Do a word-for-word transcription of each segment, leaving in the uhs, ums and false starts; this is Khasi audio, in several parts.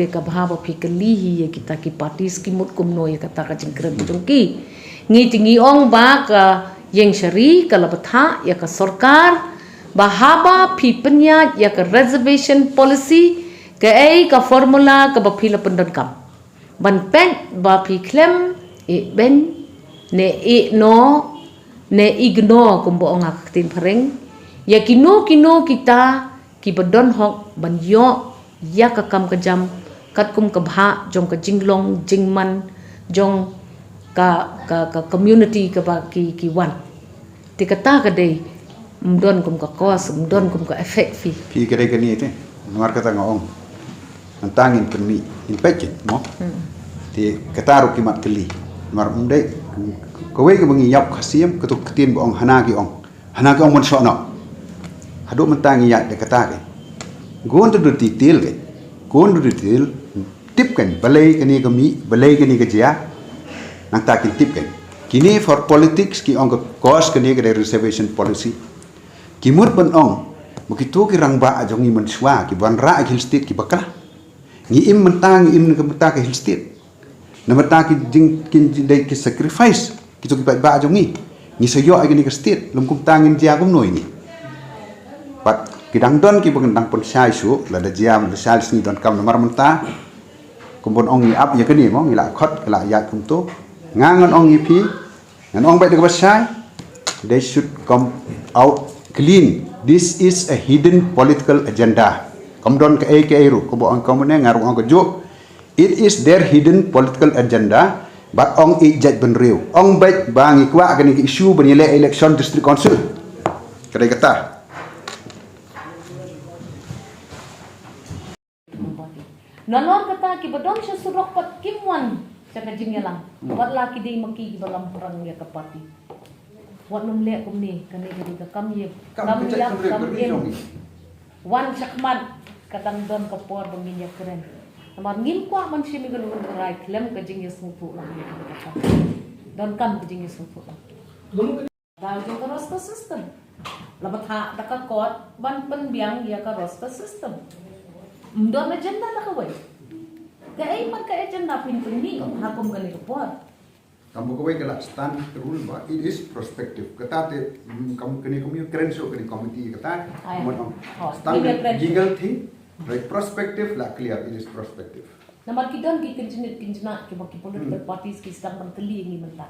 Ka bha ba phi kylli hi ïa kita ki parties ki mut kumno ïa kata ka jingkren jong ki. Ngi te ngi ong ba ka ïeng shari ka la bthah ïa ka sorkar ba haba phi pynïaid ïa ka reservation policy, kaei ka formula kaba phi la pyndonkam ban peit ba phi khlem ïeh beiñ ne ïeh noh ne ignore, kumba ong ha ka ktien phareng, ïa kino kino kita kiba don hok ban ïoh ïa ka kam ka jam katkum ka bhah jong ka jinglong jingman jong ka, ka, ka community kaba ki, ki wan. Te kata ka dei, ym don kum ka cause, ym don kum ka effect phi. Phi ka dei kane te, namar kata nga ong. Mynta ngin pynmih, ngin peit keiñ mo. Te kata ruh ki mat kylli. Namar ym dei, kawei kaba ngi ïap ha ka siem, kato ka ktien ba ong hana ki ong. Hana ki ong ban shoh noh. Haduh mynta ngi ïaid da kata keiñ. Gun to the detail keiñ. Gun to the detail. Tip keiñ, balei kane ka mih, balei kane ka jia. Nangta kin tip keiñ. Kine for politics ki ong ka cause kane ka dei reservation policy. Ki mut ban ong, ma kito ki rangbah jong ngi mynshuwa, ki wanrah ha ki hill state ki bakla. Ngi im mynta, ngi im na ka bynta ka hill state. Na bynta ki jing, ki jingdei ki sacrifice kito ki paidbah jong ngi. Ngi sa ïoh ïa kane ka state, lym kumta ngin jia kumno ïa ngi. Bad ki dang don kiba dang pynshai shuh, lada jia, lada shai la sngi donkam namar mynta. Kumba ong ngi ap ïa kane mo, ngi la khot, ngi la ïaid kumto. Nga ngan ong ïa phi, ngan ong beit da kaba shai, they should come out clean. This is a hidden political agenda. Kam don kaei kaei ruh, kumba ong kumne, nga ruh ong kajuh. It is their hidden political agenda, bad ong ïeit jaitbynriew. Ong beit ba ngi kwah kane ka issue ban ïaleh election district council. Ka dei kata. Nalor kata kiba don sha surok pat kim wan sha ka jingïalang. Wat la ki dei ma ki kiba lam pyrshang ïa ka party. Wat nym leh kumne, kane ka dei ka kam ïa, kam ïa, kam im. Wan shakhmat, ka dang don ka por ba ngin ïakren. Namar ngim kwah ban shim ïa ka lum rai khlem ka jingïasngewthuh lang ïa ka kam. Donkam ka jingïasngewthuh lang. Daw jong ka roster system. La bthah da ka court ban pynbiang ïa ka roster system. Ym don agenda da kawei. Kaei pat ka agenda phin pynmih ha kum kane ka por? Kam ba kawei ka la stand rule ba it is prospective. Kata te, mm, kam kane kum ïa kren shuh kane committee kata. Ai. Stand legal thing. Right, prospective la clear, it is prospective. Namar ki don ki kynjnit kynjnat kiba ki political parties ki sdang ban kylli ngi mynta.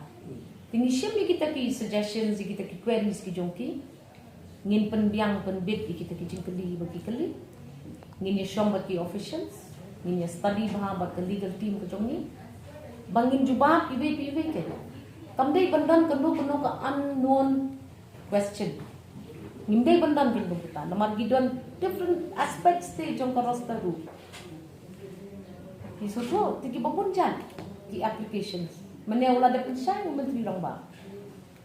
Te ngi shim ïa kita ki suggestions, ïa kita ki queries ki jong ki. Ngin pynbiang pynbit ïa kita ki jingkylli ba ki kylli. Ngin ïashong bad ki officials, ngin ïa study bha bad ka legal team ka jong ngi. Ba ngin jubab iwei pa iwei keiñ. Kam dei ban don kano kano ka unknown question. Ngim dei ban don kano kano kata. Namar ki don different aspects te jong ka roster ruh. Ki shu, te kiba bun jait ki applications. Mynne u la dep pynshai u Myntri Rangbah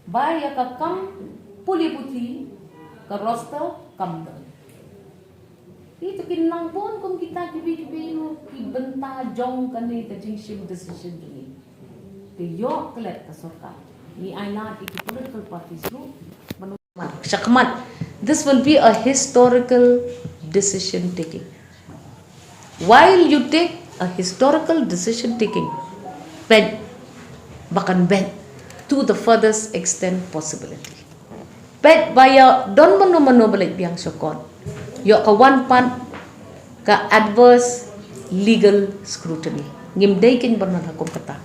ba ïa ka kam pule puthi ka roster kam don. Te to kin nang bun kum kita kiwei kiwei ruh ki bynta jong kane ka jingshim decision jong ngi. Te ïoh klet ka sorkar. Ngi ai lad ïa ki political parties ruh ban Shakhmat, this will be a historical decision taking. While you take a historical decision taking, peit ba kan beit to the furthest extent possibility. Peit ba ïa don mano mano ba leit biang sha court, ïoh ka wan pat ka adverse legal scrutiny. Ngim dei keiñ ban wan ha kum kata.